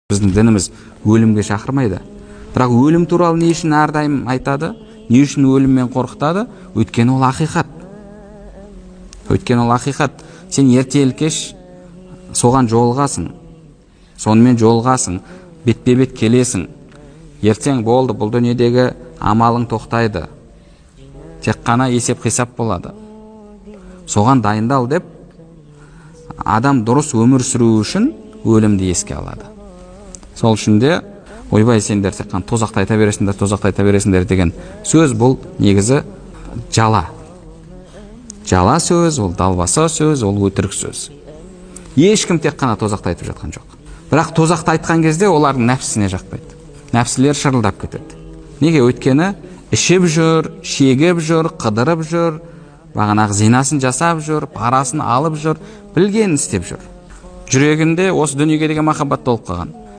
Біздің дініміз өлімге шақырмайды. Бірақ өлім туралы не үшін әрдайым айтады? Не үшін өліммен қорқытады? Өйткені ол ақиқат. Өйткені ол ақиқат. Сен ертелі кеш соған жолығасың. Сонымен жолығасың, бетпе-бет келесің. Ертең болды, бұл дүниедегі амалың тоқтайды. Тек қана есеп-қисап болады. Соған дайындал деп адам дұрыс өмір сүру үшін өлімді еске алады. Сол үшін де ойбай, сендер тек қана тозақты айта бересіңдер, тозақты айта бересіңдер деген сөз бұл негізі жала. Жала сөз, ол далбаса сөз, ол өтірік сөз. Ешкім тек қана тозақты айтып жатқан жоқ. Бірақ тозақты айтқан кезде олардың нәпсісіне жақпайды. Нәпсілер шырылдап кетеді. Неге? Өйткені ішіп жүр, шегіп жүр, қыдырып жүр, бағанағы зинасын жасап жүр, парасын алып жүр, білгенін істеп жүр. Жүрегінде осы дүниеге деген махаббат толып қалған.